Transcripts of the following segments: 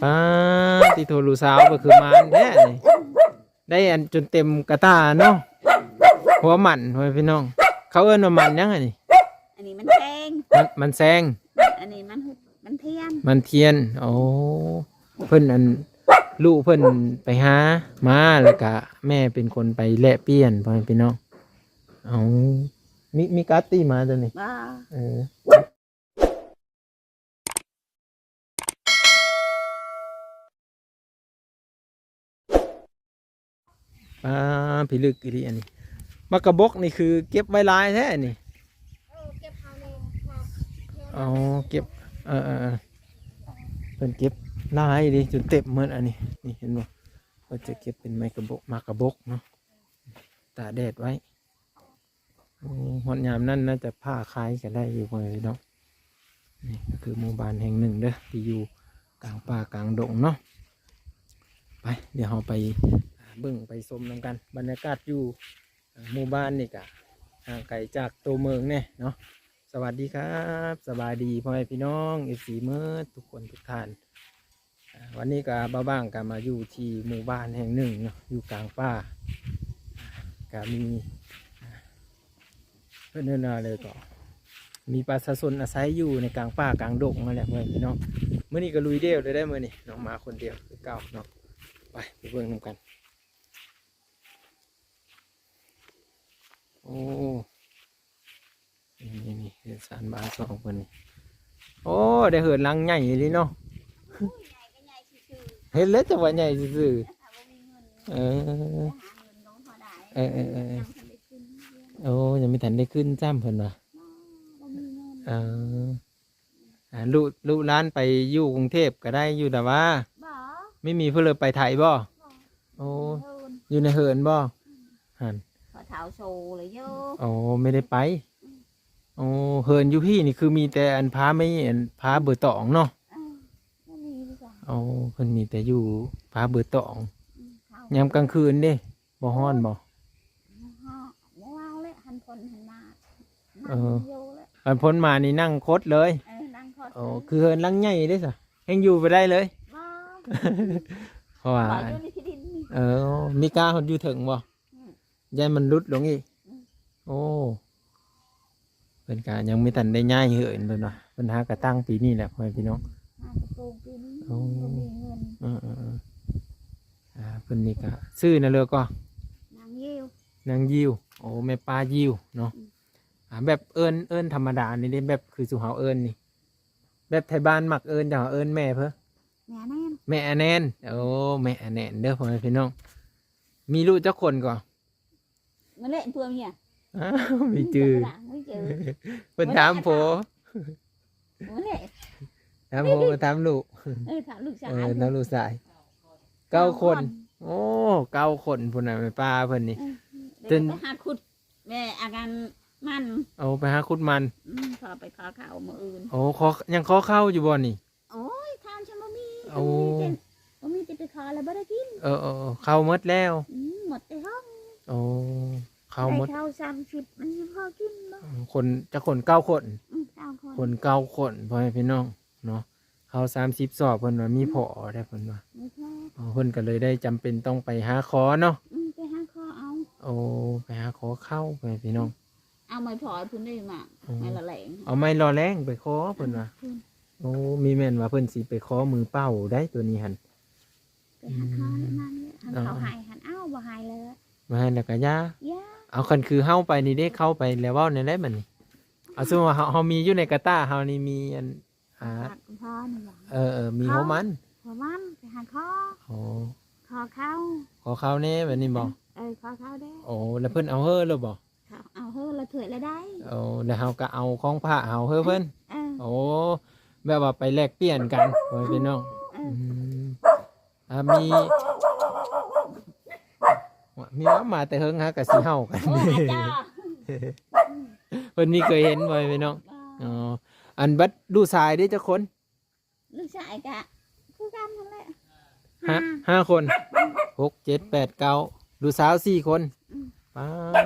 ປາດ ຕິໂທ ລູກສາວເພິ່ນຄືໝານແທ້ນີ້ ໄດ້ອັນຈົນເຕັມກະຕ່າເນາະ ຫົວໝັ້ນ ພໍ່ແມ່ພີ່ນ້ອງ ເຂົາເອີ້ນວ່າໝັ້ນຫຍັງອັນນີ້? ອັນນີ້ມັນແຊງ ມັນ ມັນແຊງ ອັນນີ້ມັນ ມັນທຽນ ມັນທຽນ ໂອ້ ເພິ່ນອັນ ລູກເພິ່ນໄປຫາມາ ແລ້ວກະແມ່ເປັນຄົນໄປແລກປ່ຽນ ພໍ່ແມ່ພີ່ນ້ອງ ເອົາ ມີ ມີກັດຕິໝາຕົວນີ້? ບໍ່ ເອີ. ປາ ພິລຶກອີ່ຫຼີອັນນີ້ ໝາກກະບົກນີ້ຄືເກັບໄວ້ຫຼາຍແທ້ນີ້. ອໍ ເກັບ ເອີໆ ເພິ່ນເກັບຫຼາຍເດ້ ຈົນເຕັມໝົດອັນນີ້ ນີ້ເຫັນບໍ່ ເພິ່ນຈະເກັບເປັນໄມ້ກະບົກ ໝາກກະບົກເນາະ ຕາກແດດໄວ້. ໂອ້ ຮອດຍາມນັ້ນໜ້າຈະຜ່າຂາຍກໍໄດ້ຢູ່ ພໍ່ແມ່ພີ່ນ້ອງ. ນີ້ກໍຄືໝູ່ບ້ານແຫ່ງໜຶ່ງເດີ ທີ່ຢູ່ກາງປ່າກາງດົງເນາະ. ໄປ ດຽວເຮົາໄປເບິ່ງໄປຊົມນຳກັນ ບັນຍາກາດຢູ່ ເອີ ໝູ່ບ້ານນີ້ກະຫ່າງໄກຈາກຕົວເມືອງແດ່ເນາະ. ສະຫວັດດີຄັບ ສະບາຍດີພໍ່ແມ່ພີ່ນ້ອງ ເອັຟຊີ ໝົດທຸກຄົນທຸກທ່ານ. ອ່າ ວັນນີ້ກໍບ່າວບາງກໍມາຢູ່ທີ່ໝູ່ບ້ານແຫ່ງໜຶ່ງເນາະ ຢູ່ກາງປ່າ ກໍມີ ອ່າ ເພິ່ນເອີ້ນວ່າເລີຍກໍ ມີປະຊາຊົນອາໄສຢູ່ໃນກາງປ່າກາງດົງນັ້ນແຫຼະ ພໍ່ແມ່ພີ່ນ້ອງ. ມື້ນີ້ກໍລຸຍດຽວເລີຍໄດ໋ ມື້ນີ້ເນາະ ມາຄົນດຽວຄືເກົ່າເນາະ. ໄປ ໄປເບິ່ງນຳກັນ. ໂອ້ ນີ້ໆ ເຮືອນຊານບ້ານຊ່ອງເພິ່ນນີ້ ໂອ້ ໄດ້ເຮືອນຫຼັງໃຫຍ່ອີ່ຫຼີເນາະ. ໂອ້ຍ ໃຫຍ່ກໍໃຫຍ່ຊື່ໆ ເຫັນແລ້ວຈະວ່າໃຫຍ່ຊື່ໆ ຖ້າບໍ່ມີເງິນ ເອີ ໄປຫາເງິນກໍບໍ່ພໍໄດ້ ເອີໆໆ ຍັງບໍ່ທັນໄດ້ຂຶ້ນເຮືອນ ໂອ້ ຍັງບໍ່ທັນໄດ້ຂຶ້ນຊ້ຳເພິ່ນວ່າ ບໍ່ ບໍ່ມີເງິນ ເອີ. ອ່າ ລູກ ລູກຫຼານໄປຢູ່ກຸງເທບກໍໄດ້ຢູ່ດາວາ? ບໍ່ ມີ ມີເພິ່ນເລີຍໄປໄທບໍ່? ບໍ່ ໂອ້ ຢູ່ໃນເຮືອນ ຢູ່ໃນເຮືອນບໍ່? ອືມ ຫັ້ນ ພໍ່ເຖົ້າໂຊເລີຍຢູ່ ໂອ້ ໄມ່ໄດ້ໄປ ອືມ ໂອ້ ເຮືອນຢູ່ພີ້ນີ້ຄືມີແຕ່ອັນຜາໄມ້ ອັນຜາເບີຕອງເນາະ ເອີ ບໍ່ມີດີກວ່າ ໂອ້ ເພິ່ນມີແຕ່ຢູ່ຜາເບີຕອງ ອືມ ເຂົາ ຍາມກາງຄືນເດ້ ບໍ່ຮ້ອນບໍ່? ບໍ່ຮ້ອນ ບໍ່ເວົ້າແຫຼະ ຫັນພົ້ນຫັນມາ ເອີ ມັນຢູ່ແຫຼະ ຫັນພົ້ນມານີ້ນັ່ງຄົດເລີຍ ເອີ ນັ່ງຄົດ ໂອ້ ເລີຍ ຄືເຮືອນຫຼັງໃຫຍ່ເດ້ຊະ ແຮ່ງຢູ່ບໍ່ໄດ້ເລີຍ ບໍ່ ເພາະວ່າ ເພາະຢູ່ໃນທີ່ດິນນີ້ ເອີ ມີກ້າເພິ່ນຢູ່ເທິງບໍ່? ອືມ ຢ້ານມັນຫຼຸດລົງອີກ ອືມ ໂອ້ ເພິ່ນກະຍັງບໍ່ທັນໄດ້ຍ້າຍເຮືອນເພິ່ນວ່າ ເພິ່ນຫາກະຕັ້ງປີນີ້ແຫຼະ ພໍ່ແມ່ພີ່ນ້ອງ ຫາກະປູກປີນີ້ ໂອ້ ບໍ່ມີເງິນ ເອີໆໆ ອ່າ ເພິ່ນນີ້ກະຊື່ຫຍັງເລີຍກໍ ນາງຢິວ ນາງຢິວ ໂອ້ ແມ່ປ້າຢິວເນາະ ອືມ ອ່າ ແບບເອີ້ນ ເອີ້ນທຳມະດານີ້ເດ້ ແບບຄືຊຸມເຮົາເອີ້ນນີ້ ແບບໄທບ້ານມັກເອີ້ນ ເຈົ້າເອີ້ນແມ່ເພິ່ນ ແມ່ອາແນນ ແມ່ອາແນນ ໂອ້ ແມ່ອາແນນເດີ ພໍ່ແມ່ພີ່ນ້ອງ ມີລູກຈັກຄົນກໍ? ນັ້ນແຫຼະ ຜົວເມຍ ອ້າວ ມີຈື່ ມີຈື່ ເພິ່ນຖາມຜົວ ນັ້ນແຫຼະ ຖາມຜົວ ຖາມລູກ ເອີ ຖາມລູກຊາຍ ເອີ ຖາມລູກຊາຍ ເກົ້າຄົນ ເກົ້າຄົນ ໂອ້ ເກົ້າຄົນພຸ້ນນະ ແມ່ປ້າເພິ່ນນີ້ ເອີ ເດີນ ໄປຫາຂຸດ ແມ່ອັນນັ້ນມັນ ໂອ້ ໄປຫາຂຸດມັນ ອືມ ຂໍໄປຂໍເຂົ້າມື້ອື່ນ ໂອ້ ຂໍ ຍັງຂໍເຂົ້າຢູ່ບໍ່ນີ້? ໂອ້ຍ ທານຊັ້ນບໍ່ມີ ໂອ້ ມີແຕ່ ບໍ່ມີແຕ່ໄປຂໍແລ້ວບໍ່ໄດ້ກິນ ເອີໆໆ ເຂົ້າໝົດແລ້ວ ອືມ ໝົດແຕ່ຫ້ອງ ໂອ້ ເຂົ້າໝົດ ໄດ້ເຂົ້າສາມສິບ ມັນຊິພໍກິນບໍ່? ຄົນ ຈັກຄົນ ເກົ້າຄົນ ອືມ ເກົ້າຄົນ ຄົນເກົ້າຄົນ ພໍ່ແມ່ພີ່ນ້ອງເນາະ ເຂົ້າສາມສິບສອບ ເພິ່ນວ່າມີພໍໄດ໋ ເພິ່ນວ່າ ມີພໍ ເພິ່ນກໍເລີຍໄດ້ຈຳເປັນຕ້ອງໄປຫາຂໍເນາະ ອືມ ໄປຫາຂໍເອົາ ໂອ້ ໄປຫາຂໍເຂົ້າ ພໍ່ແມ່ພີ່ນ້ອງ ເອົາໄມ້ພໍພຸ້ນເດ້ ມາ ອືມ ໄມ້ລະແລງ ເອົາໄມ້ລໍແລງໄປຂໍເພິ່ນວ່າ ອືມ ໂອ້ ມີແມ່ນວ່າເພິ່ນຊິໄປຂໍມືເປົ່າໄດ໋ ຕົວນີ້ຫັ້ນ ໄປຫາຂໍແລ້ວນັ້ນແຫຼະ ຄັນເຂົາໃຫ້ຫັ້ນ ເອົາ ບໍ່ໃຫ້ແລ້ວ ບໍ່ໃຫ້ແລ້ວກໍຢ່າ ຢ່າ ເອົາ ຄັນຄືເຮົາໄປນີ້ເດ້ ເຂົ້າໄປແລ້ວເວົ້າແນວໃດບັດນີ້? ເອົາ ສົມມຸດວ່າເຮົາ ເຮົາມີຢູ່ໃນກະຕ່າເຮົານີ້ ມີອັນ ອ່າ ເອີໆ ມີຫົວມັນ ຫົວມັນ ໄປຫາຂໍ ໂອ້ ຂໍເຂົ້າ ຂໍເຂົ້າແດ່ ແບບນີ້ບໍ່? ເອີ ຂໍເຂົ້າແດ່ ໂອ້ ແລ້ວເພິ່ນເອົາເຮີແລ້ວບໍ່? ເຂົາເອົາເຮີລະຖ້ວຍລະໄດ້ ໂອ້ ແລ້ວເຮົາກໍເອົາຂອງພະເຮົາເຮີເພິ່ນ ເອີ ໂອ້ ແບບວ່າໄປແລກປ່ຽນກັນ ພໍ່ແມ່ພີ່ນ້ອງ ເອີ ອືມ ອ່າ ມີ ມີມາແຕ່ເຫິງຫາກະຊິເຫົ່າກັນ ໂອ້ ອາຈານ ເພິ່ນມີເຄີຍເຫັນ ພໍ່ແມ່ພີ່ນ້ອງ ອໍ ອັນບັດລູກຊາຍເດ້ຈັກຄົນ? ລູກຊາຍກະຄືກັນຫັ້ນແຫຼະ ຫ້າ ຫ້າຄົນ ຫົກ ເຈັດ ແປດ ເກົ້າ ລູກສາວສີ່ຄົນ ອືມ ປາ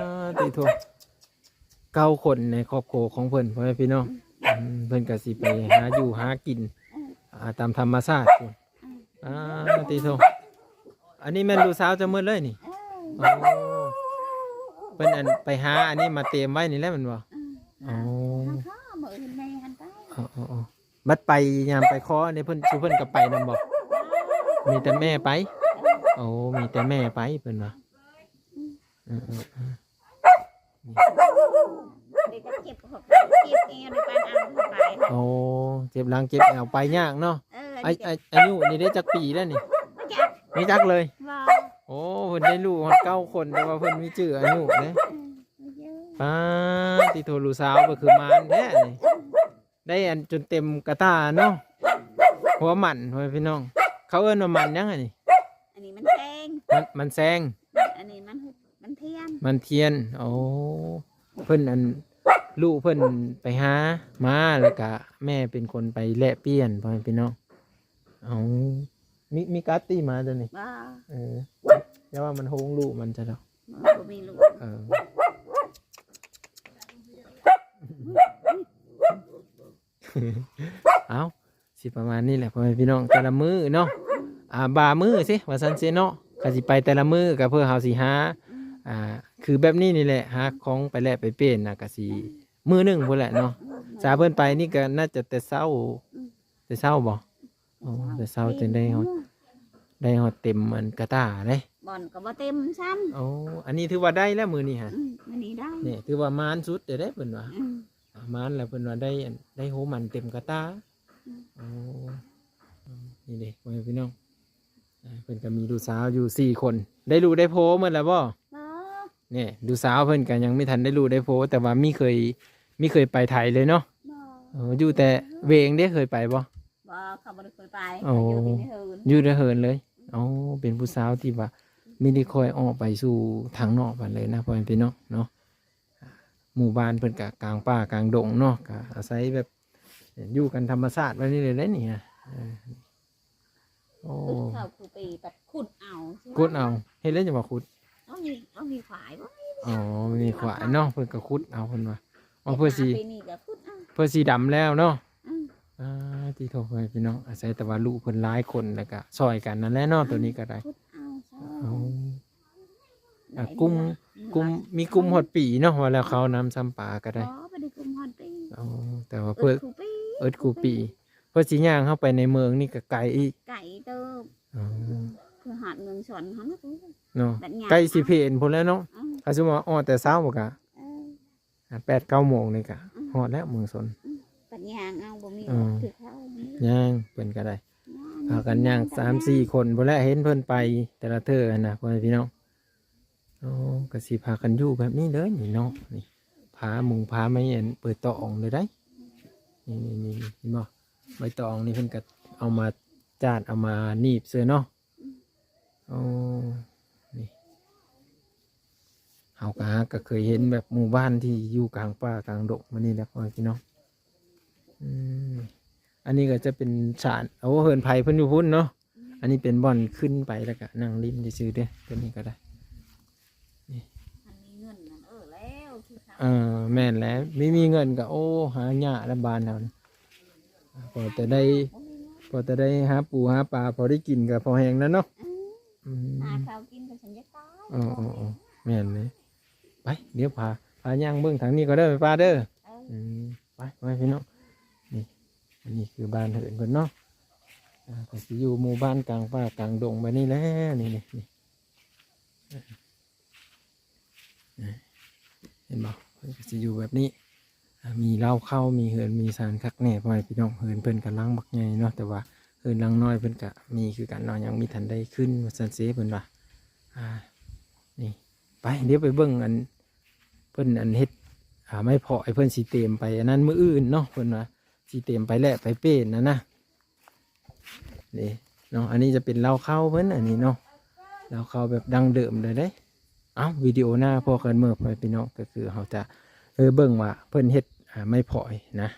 ຕິໂທ ເກົ້າຄົນໃນຄອບຄົວຂອງເພິ່ນ ພໍ່ແມ່ພີ່ນ້ອງ ອືມ ອືມ ເພິ່ນກໍຊິໄປຫາຢູ່ຫາກິນ ເອີ ອ່ ອ່າ ຕາມທຳມະຊາດພຸ້ນ. ອືມ ອ່າ ຕິໂທ ອັນນີ້ແມ່ນລູກສາວເຈົ້າໝົດເລີຍນີ້? ເອີ ໂອ້ ເພິ່ນອັນໄປຫາອັນນີ້ມາເຕມໄວ້ນີ້ແຫຼະແມ່ນບໍ່? ອືມ ໂອ້ ຫາພໍ່ມື້ອື່ນແມ່ຫັ້ນໄປ. ເອີໆໆ ບັດໄປຍາມໄປຂໍນີ້ເພິ່ນ ຊຸເພິ່ນກໍໄປນຳບໍ່? ມີແຕ່ແມ່ໄປ? ເອີ ໂອ້ ມີແຕ່ແມ່ໄປເພິ່ນວ່າ. ອືມ ເອີໆໆ ນີ້ກໍເຈັບຫົວ ເຈັບແອວໃນປານເອົາໄປ. ໂອ້ ເຈັບຫຼັງເຈັບແອວໄປຍາກເນາະ. ເອີ ອາ ອາ ອາຍຸນີ້ໄດ້ຈັກປີແລ້ວນີ້? ບໍ່ຈັກ ບໍ່ຈັກເລີຍ. ບໍ່ ໂອ້ ເພິ່ນໄດ້ລູກຮອດເກົ້າຄົນ ແຕ່ວ່າເພິ່ນມີຈື່ອາຍຸເດ້. ອືມ ປາດ ຕິໂທ ລູກສາວກໍຄືໝານແທ້ນີ້ ໄດ້ອັນຈົນເຕັມກະຕ່າເນາະ. ຫົວໝັນ ພໍ່ແມ່ພີ່ນ້ອງ ເຂົາເອີ້ນວ່າໝັນຫຍັງອັນນີ້? ອັນນີ້ໝັນແຊງ ໝັນ ໝັນແຊງ. ອັນນີ້ໝັນ ໝັນທຽນ ໝັນທຽນ. ໂອ້ ເພິ່ນອັນ ລູກເພິ່ນໄປຫາມາ ແລ້ວກະແມ່ເປັນຄົນໄປແລກປ່ຽນ ພໍ່ແມ່ພີ່ນ້ອງ. ເອົາ ມີ ມີກັດຕິໝາຕົວນີ້? ບໍ່ ເອີ ຢ່າວ່າມັນໂຮງລູກມັນຊະດອກ. ບໍ່ ບໍ່ມີລູກ. ເອີ ເອົ້າ ຊິປະມານນີ້ແຫຼະ ພໍ່ແມ່ພີ່ນ້ອງ ແຕ່ລະມື້ເນາະ. ອ່າ ບາງມື້ຊິ ວ່າຊັ້ນຊິເນາະ ກໍຊິໄປແຕ່ລະມື້ ກໍເພື່ອເຮົາຊິຫາ ອ່າ ຄືແບບນີ້ນີ້ແຫຼະ ຫາຂອງໄປແລກໄປປ່ຽນນະ ກໍຊິມື້ໜຶ່ງພຸ້ນແຫຼະເນາະ. ສາເພິ່ນໄປນີ້ກໍໜ້າຈະແຕ່ເຊົ້າ ອືມ ແຕ່ເຊົ້າບໍ່? ໂອ້ ແຕ່ເຊົ້າ ແຕ່ເຊົ້າຈຶ່ງໄດ້ຮອດ ໄດ້ຮອດເຕັມອັນກະຕ່າເດ້. ບ່ອນກໍບໍ່ເຕັມຊ້ຳ. ໂອ້ ອັນນີ້ຖືວ່າໄດ້ແລ້ວມື້ນີ້ຫະ. ອືມ ມື້ນີ້ໄດ້. ນີ້ຖືວ່າໝານສຸດເດ້ ເພິ່ນວ່າ. ອືມ ອ່າ ໝານແລ້ວເພິ່ນວ່າໄດ້ອັນ ໄດ້ໂຮມັນເຕັມກະຕ່າ. ອືມ ໂອ້ ນີ້ເດ້ ພໍ່ແມ່ພີ່ນ້ອງ ອ່າ ເພິ່ນກໍມີລູກສາວຢູ່ສີ່ຄົນ. ໄດ້ລູກໄດ້ໂພໝົດແລ້ວບໍ່? ບໍ່. ນີ້ ລູກສາວເພິ່ນກໍຍັງບໍ່ທັນໄດ້ລູກໄດ້ໂພ ແຕ່ວ່າມີເຄີຍ ມີເຄີຍໄປໄທເລີຍເນາະ? ບໍ່. ເອີ ຢູ່ແຕ່ເວງເດ້ ເຄີຍໄປບໍ່? ບໍ່ ເຂົາບໍ່ໄດ້ເຄີຍໄປ. ໂອ້ ເຂົາຢູ່ແຕ່ໃນເຮືອນ ຢູ່ໃນເຮືອນເລີຍ. ໂອ້ ເປັນຜູ້ສາວທີ່ວ່າບໍ່ໄດ້ຄ່ອຍອອກໄປສູ່ທາງນອກປານໃດນະ ພໍ່ແມ່ພີ່ນ້ອງເນາະ. ໝູ່ບ້ານເພິ່ນກະກາງປ່າກາງດົງເນາະ ກະອາໄສແບບຢູ່ກັນທຳມະຊາດແບບນີ້ເລີຍເດ້ນີ້. ເອີ ໂອ້ ຂຸດເຂົ້າຂຸດປີ ບັດຂຸດເອົາ ຂຸດເອົາ. ເຮັດແລ້ວຈັ່ງວ່າຂຸດ? ເອົາມີ ເອົາມີຂວາຍບໍ່? ອໍ ມີຂວາຍເນາະ ເພິ່ນກໍຂຸດເອົາ ເພິ່ນວ່າ. ອໍ ເຮັດ ເພື່ອຊິ ມາປີນີ້ກໍຂຸດເອົາ ເພື່ອຊິດຳແລ້ວເນາະ. ອືມ ອ່າ ຕິໂທ ພໍ່ແມ່ພີ່ນ້ອງ ອາໄສແຕ່ວ່າລູກເພິ່ນຫຼາຍຄົນ ແລ້ວກໍຊ່ອຍກັນນັ້ນແຫຼະເນາະ. ໂຕນີ້ກໍໄດ້ ຂຸດເອົາ ເອົາ ອ່າ ກຸ້ມ ກຸ້ມ ມີກຸ້ມຮອດປີເນາະ ວ່າແລ້ວເຂົ້ານຳຊຳປາກໍໄດ້. ບໍ່ ບໍ່ໄດ້ກຸ້ມຮອດປີ. ອໍ ແຕ່ວ່າເພິ່ນ ອຶດຄູ່ປີ ອຶດຄູ່ປີ. ເພິ່ນຊິຍ່າງເຂົ້າໄປໃນເມືອງນີ້ກໍໄກອີກ ໄກເຕີບ. ອໍ ຄືຫາດເມືອງຊອນຫັ້ນເນາະ ໃກ້ຊິເພນພຸ້ນແຫຼະເນາະ. ອືມ ຖ້າສົມມຸດວ່າອອກແຕ່ເຊົ້າກໍ ເອີ ອ່າ ແປດເກົ້າໂມງນີ້ກະ ອືມ ຮອດແລ້ວເມືອງຊົນ. ອືມ ປັດຍ່າງເອົາ ບໍ່ມີ ເອີ ລົດຖືກເຂົ້າ. ຍ່າງ ເພິ່ນກໍໄດ້ ຍ່າງ ພາກັນຍ່າງ ຍ່າງ ສາມສີ່ຄົນພຸ້ນແຫຼະ ເຫັນເພິ່ນໄປແຕ່ລະເທື່ອຫັ້ນນະ ພໍ່ແມ່ພີ່ນ້ອງ. ໂອ້ ກໍຊິພາກັນຢູ່ແບບນີ້ເລີຍນີ້ເນາະ. ນີ້ ຜາມຸງ ຜາໄມ້ອັນ ໃບຕອງເລີຍໄດ໋. ນີ້ໆໆ ເຫັນບໍ່? ໃບຕອງນີ້ເພິ່ນກໍເອົາມາຈາດ ເອົາມາໜີບເຊື່ອເນາະ. ໂອ້ ນີ້ ເຮົາກໍຫາກໍເຄີຍເຫັນແບບໝູ່ບ້ານທີ່ຢູ່ກາງປ່າກາງດົງແບບນີ້ແຫຼະ ພໍ່ແມ່ພີ່ນ້ອງ. ອືມ ອັນນີ້ກໍຈະເປັນສານ ໂອ້ ເຮືອນໃຜເພິ່ນຢູ່ພຸ້ນເນາະ. ອັນນີ້ເປັນບ່ອນຂຶ້ນໄປ ແລ້ວກໍນັ່ງຫຼິ້ນຊື່ໆເດີ້ ຕົວນີ້ກໍໄດ້. ນີ້ ມັນມີເງິນນັ້ນ ເອີ ແລ້ວຄືເຂົາ ເອີ ແມ່ນແຫຼະ ມີ ມີເງິນກໍ ໂອ້ ຫາຍາກແລ້ວບ້ານເຮົານີ້. ພໍແຕ່ໄດ້ ພໍແຕ່ໄດ້ຫາປູຫາປາ ພໍໄດ້ກິນກໍພໍແຮງແລ້ວເນາະ. ອືມ ອືມ ຫາເຂົ້າກິນກໍສັນຢາກຕາຍ. ເອີໆໆ ແມ່ນເລີຍ. ໄປ ດຽວພາ ພາຍ່າງເບິ່ງທາງນີ້ກ່ອນເດີ ແມ່ປ້າເດີ. ເອີ ອືມ ໄປ ໄປພີ່ນ້ອງ. ນີ້ ອັນນີ້ຄືບ້ານເຮືອນເພິ່ນເນາະ. ອ່າ ກໍຊິຢູ່ໝູ່ບ້ານກາງປ່າກາງດົງແບບນີ້ແຫຼະ ນີ້ໆໆ. ເຫັນບໍ່? ເພິ່ນກໍຊິຢູ່ແບບນີ້ ອ່າ ມີເລົ້າເຂົ້າ ມີເຮືອນມີຊານຄັກແນ່ ພໍ່ແມ່ພີ່ນ້ອງ. ເຮືອນເພິ່ນກໍຫຼັງບັກໃຫຍ່ເນາະ ແຕ່ວ່າເຮືອນຫຼັງນ້ອຍເພິ່ນກໍມີຄືກັນເນາະ ຍັງມີທັນໄດ້ຂຶ້ນວ່າຊັ້ນເຊ ເພິ່ນວ່າ. ອ່າ ນີ້ ໄປ ດຽວໄປເບິ່ງອັນ ເພິ່ນອັນເຮັດ ອ່າ ໄມ້ເຜາະ ໃຫ້ເພິ່ນຊິເຕມໄປອັນນັ້ນມື້ອື່ນເນາະ ເພິ່ນວ່າຊິເຕມໄປແລະໄປເປນນັ້ນນະ. ນີ້ເນາະ ອັນນີ້ຈະເປັນເລົ້າເຂົ້າເພິ່ນ ອັນນີ້ເນາະ ເລົ້າເຂົ້າແບບດັ້ງເດີມເລີຍເດ້. ເອົ້າ ວິດີໂອໜ້າພໍ້ກັນເດີ ພໍ່ແມ່ພີ່ນ້ອງ ກໍຄືເຮົາຈະ ເອີ ເບິ່ງວ່າເພິ່ນເຮັດ ອ່າ ໄມ້ຜອຍນະ